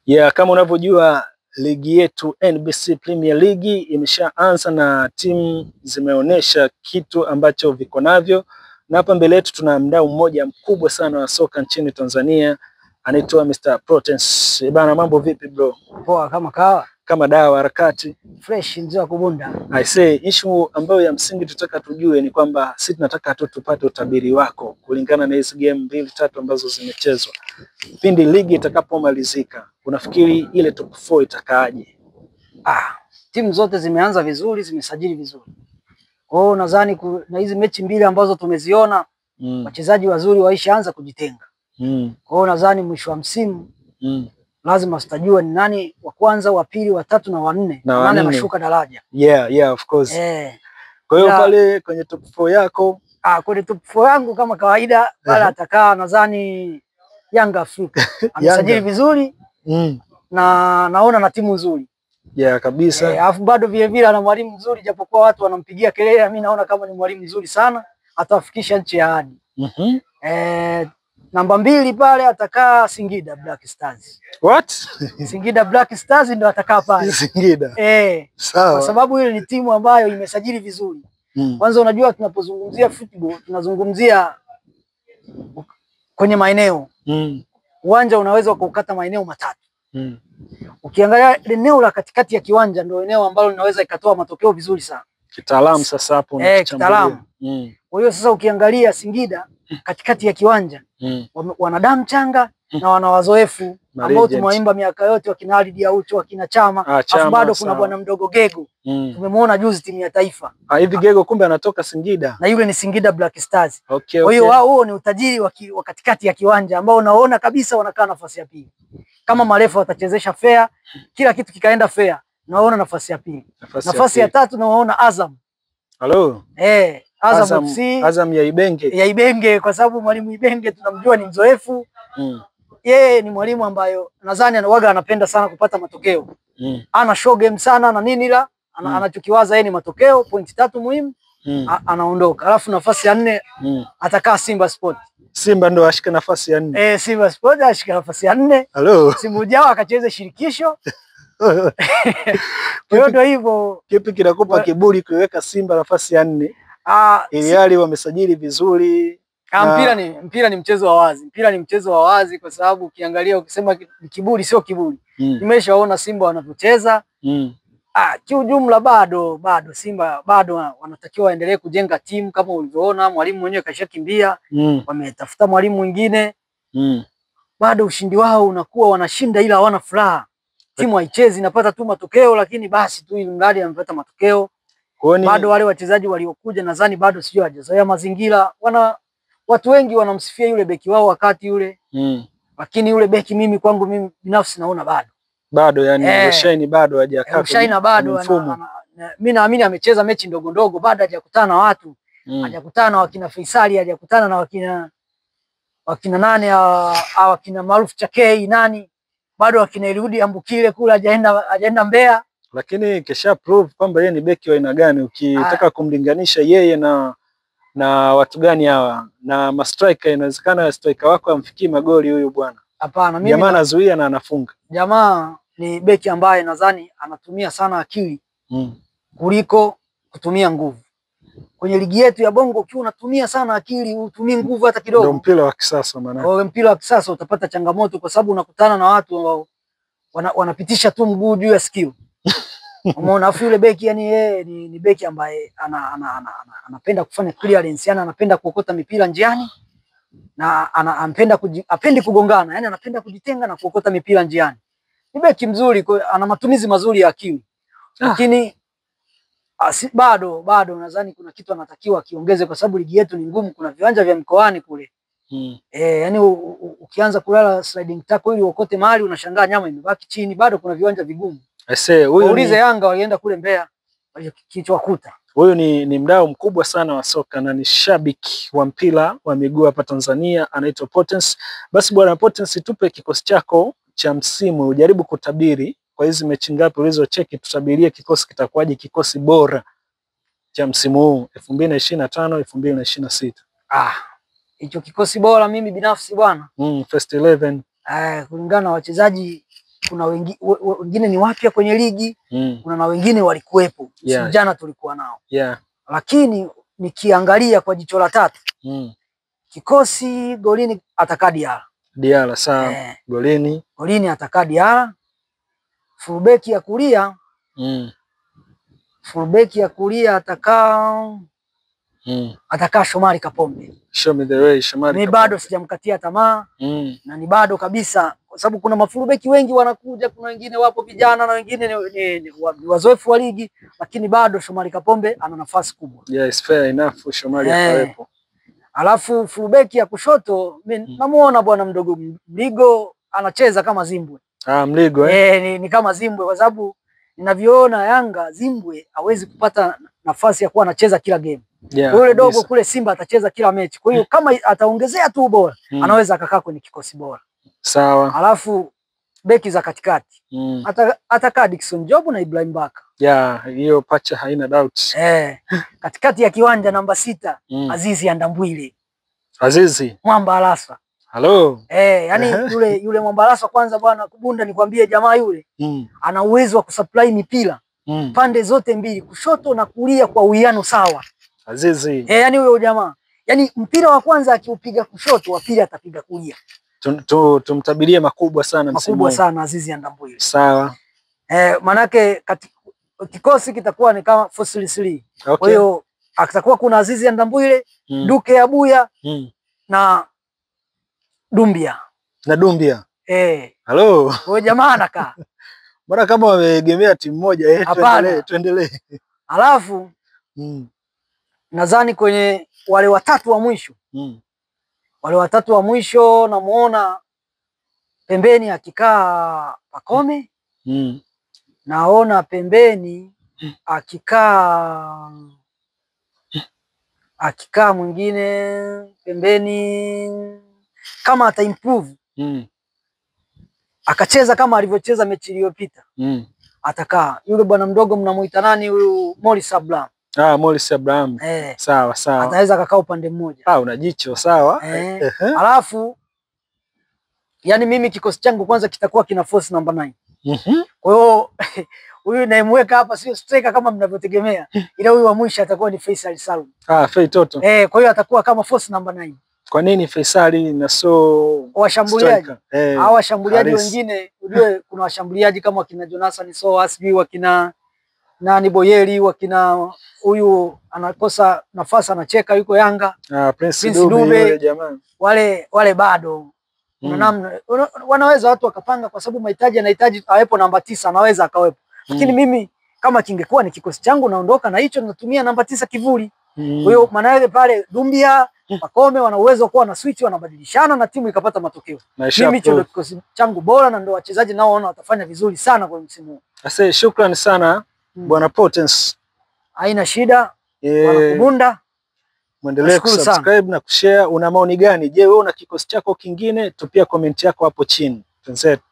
Yeah, kama unavyojua ligi yetu NBC Premier League imeshaanza na timu zimeonyesha kitu ambacho viko navyo, na hapa mbele yetu tuna mdau mmoja mkubwa sana wa soka nchini Tanzania, anaitwa Mr. Protens. Bana, mambo vipi bro? Poa kama kawa. Kama dawa harakati. Fresh mzee wa kubunda. I say issue ambayo ya msingi tutaka tujue ni kwamba sisi tunataka tu tupate utabiri wako kulingana na hizi game mbili tatu ambazo zimechezwa. Pindi ligi itakapomalizika, unafikiri ile top 4 itakaaje? Ah, timu zote zimeanza vizuri, zimesajili vizuri. Kwa hiyo nadhani na hizi mechi mbili ambazo tumeziona wachezaji wazuri waishaanza kujitenga. Kwa hiyo nadhani mwisho wa msimu lazima tutajua ni nani wa kwanza, wa pili, wa tatu na wa nne, Na wa nani nne. anashuka daraja. Yeah, of course. Kwa hiyo pale kwenye top 4 yako, Kwenye top 4 yangu kama kawaida pale atakaa nadhani Yanga Afrika. Amesajili vizuri na naona na timu nzuri. Yeah, kabisa. Alafu bado vile vile ana mwalimu mzuri, japokuwa watu wanampigia kelele, mimi naona kama ni mwalimu mzuri sana, atawafikisha nchi ya ahadi. Namba 2 pale atakaa Singida Black Stars. What? Singida Black Stars ndio atakaa pale. Singida. Sawa. Kwa sababu ile ni timu ambayo imesajili vizuri. Kwanza unajua tunapozungumzia football tunazungumzia kwenye maeneo. Uwanja unaweza kukata maeneo matatu. Ukiangalia eneo la katikati ya kiwanja ndio eneo ambalo linaweza ikatoa matokeo vizuri sana. Kitaalamu sasa hapo unachambulia. Kitaalamu. Kwa hiyo sasa ukiangalia Singida katikati ya kiwanja wana damu changa na wana wazoefu ambao tumewaimba miaka yote, wakina Ali Aucho, wakina Chama. Chama, bado kuna bwana mdogo Gego. Tumemuona juzi timu ya taifa. Hivi Gego kumbe anatoka Singida. Na yule ni Singida Black Stars. Okay, Kwa hiyo wao huo ni utajiri wa katikati ya kiwanja ambao unaona kabisa wanakaa nafasi ya pili. Kama marefu watachezesha fair, kila kitu kikaenda fair, naona nafasi ya pili. Nafasi ya tatu naona Azam. Hello. Azam FC. Azam ya Ibenge. Ya Ibenge, kwa sababu mwalimu Ibenge tunamjua ni mzoefu. Yeye ni mwalimu ambayo nadhani anawaga anapenda sana kupata matokeo. Ana show game sana na nini la anachokiwaza yeye ni matokeo, pointi 3 muhimu. Anaondoka. Alafu nafasi ya 4 atakaa Simba Sport. Simba ndo ashika nafasi ya 4. Simba Sport ashika nafasi ya 4. Hello. Simba ujao akacheze shirikisho. Kwa hiyo ndio hivyo. Kipi kinakupa kiburi kuiweka Simba nafasi ya 4? Ili hali wamesajili vizuri. Mpira ni mchezo wa wazi. Mpira ni mchezo wa wazi kwa sababu ukiangalia ukisema kiburi sio kiburi. Nimeshaona Simba wanavyocheza. Kiujumla bado Simba bado wanatakiwa waendelee kujenga timu kama ulivyoona mwalimu mwenyewe kashakimbia. Wametafuta mwalimu mwingine. Bado ushindi wao unakuwa wanashinda ila hawana furaha. Timu haichezi, inapata tu matokeo lakini basi tu ili mradi amepata matokeo. Bado wale wachezaji waliokuja nadhani bado sio hawajazoea mazingira. Watu wengi wanamsifia yule beki wao wakati yule. Lakini yule beki mimi kwangu mimi binafsi naona bado. Bado yani Rushaini bado hajakaa. Rushaini bado mimi naamini amecheza mechi ndogo ndogo, bado hajakutana na watu. Hajakutana na wakina Faisali, hajakutana na wakina nane wakina Maarufu Chakei nani. Bado wakina Eliudi Ambukile kule hajaenda Mbeya. Lakini kesha prove kwamba yeye ni beki wa aina gani ukitaka kumlinganisha yeye na watu gani hawa na ma striker, inawezekana striker wako amfikii magoli huyu bwana. Hapana, mimi jamaa anazuia na anafunga. Jamaa ni beki ambaye nadhani anatumia sana akili kuliko kutumia nguvu. Kwenye ligi yetu ya Bongo ukiwa unatumia sana akili, utumii nguvu hata kidogo. Ndio mpira wa kisasa maana. Kwa mpira wa kisasa utapata changamoto kwa sababu unakutana na watu ambao wanapitisha tu mguu juu ya sikio. Umeona, afu yule beki yani yeye ni beki ambaye anapenda kufanya clearance, yani anapenda kuokota mipira njiani na anapenda apendi kugongana, yani anapenda kujitenga na kuokota mipira njiani. Ni beki mzuri, ana matumizi mazuri ya akili. Lakini bado nadhani kuna kitu anatakiwa kiongeze kwa sababu ligi yetu ni ngumu, kuna viwanja vya mkoani kule. Yani ukianza kulala sliding tackle ili uokote mahali unashangaa nyama imebaki chini, bado kuna viwanja vigumu. Waulize Yanga walienda kule Mbeya walichokichwa. Huyu ni mdau mkubwa sana wa soka na ni shabiki wa mpira wa miguu hapa Tanzania, anaitwa Potence. Basi bwana Potence, tupe kikosi chako cha msimu, ujaribu kutabiri kwa hizi mechi ngapi ulizocheki, tutabirie kikosi kitakuwaje, kikosi bora cha msimu huu 2025 2026. Hicho kikosi bora mimi binafsi bwana. First 11. Kulingana na wachezaji kuna wengine ni wapya kwenye ligi, kuna na wengine walikuwepo. Yeah. Jana tulikuwa nao. Yeah. Lakini nikiangalia kwa jicho la tatu, kikosi golini atakaa Diarra. Diarra sawa. Golini. Golini atakaa Diarra. Fullback ya kulia. Fullback ya kulia atakaa atakaa Shomari Kapombe. Show me the way, Shomari. Ni bado sijamkatia tamaa. Na ni bado kabisa kwa sababu kuna mafulubeki wengi wanakuja, kuna wengine wapo vijana na wengine ni wazoefu wa ligi, lakini bado Shomari Kapombe ana nafasi kubwa. Yes, fair enough Shomari akawepo. Alafu fulubeki ya kushoto namuona bwana mdogo Mligo anacheza kama Zimbwe. Ah, Mligo eh. Ni kama Zimbwe kwa sababu ninavyoona Yanga Zimbwe hawezi kupata nafasi ya kuwa anacheza kila game. Yeah, yule dogo kule Simba atacheza kila mechi. Kwa hiyo kama ataongezea tu ubora, anaweza akakaa kwenye kikosi bora. Sawa. Alafu beki za katikati. Atakaa Dickson Job na Ibrahim Baka. Yeah, hiyo pacha haina doubt. Katikati ya kiwanja namba 6, Azizi Andambwile. Azizi Mwamba Alasa. Hello. Yani yule Mwamba Alasa kwanza bwana Kubunda nikwambie jamaa yule. Ana uwezo wa kusupply mipira pande zote mbili, kushoto na kulia kwa uwiano sawa. Azizi. Yani huyo jamaa. Yani mpira wa kwanza akiupiga kushoto, wa pili atapiga kulia. Tumtabirie makubwa sana msimu. Makubwa sana Azizi Andambwile. Sawa. Manake kikosi kitakuwa ni kama 4-3-3. Okay. Kwa hiyo atakuwa kuna Azizi Andambwile, Duke Abuya na Dumbia. Na Dumbia. Hello. Kwa jamaa anakaa. Mbona kama wameegemea timu moja? Tuendelee, tuendelee. Alafu nadhani kwenye wale watatu wa mwisho. Wale watatu wa mwisho namuona pembeni akikaa Pakome. Naona pembeni akikaa mwingine pembeni kama ata improve. Akacheza kama alivyocheza mechi iliyopita. Atakaa yule bwana mdogo mnamuita nani huyu, Morris Abraham. Ah, Morris Abraham. Sawa sawa. Ataweza akakaa upande mmoja. Ah, una jicho sawa. Alafu yani mimi kikosi changu kwanza kitakuwa kina force number 9. Kwa hiyo huyu naimweka hapa sio striker kama mnavyotegemea. Ila huyu wa mwisho atakuwa ni Faisal Salum. Ah, Fei Toto. Kwa hiyo atakuwa kama force number 9. Kwa nini Faisal na so washambuliaji? Hao washambuliaji wengine ujue kuna washambuliaji kama wakina Jonathan Soa, sijui wakina nani Boyeli, wakina huyu anakosa nafasi anacheka yuko Yanga. Ah, Prince Dube yule jamaa. Wale bado kuna namna wanaweza watu wakapanga kwa sababu mahitaji anahitaji awepo namba 9 anaweza akawepo. Lakini mimi kama kingekuwa ni kikosi changu naondoka na hicho natumia namba 9 kivuli. Kwa hiyo maana yake pale Dumbia, Pakome wana uwezo kuwa na switch, wanabadilishana na timu ikapata matokeo. Mimi hicho ndio kikosi changu bora na ndio wachezaji nao waona watafanya vizuri sana kwa msimu huu. Asante, shukrani sana Bwana Potence. Haina shida. Bwana Kubunda. Muendelee kusubscribe na kushare. Una maoni gani? Je, wewe una kikosi chako kingine? Tupia comment yako hapo chini. Tunzetu.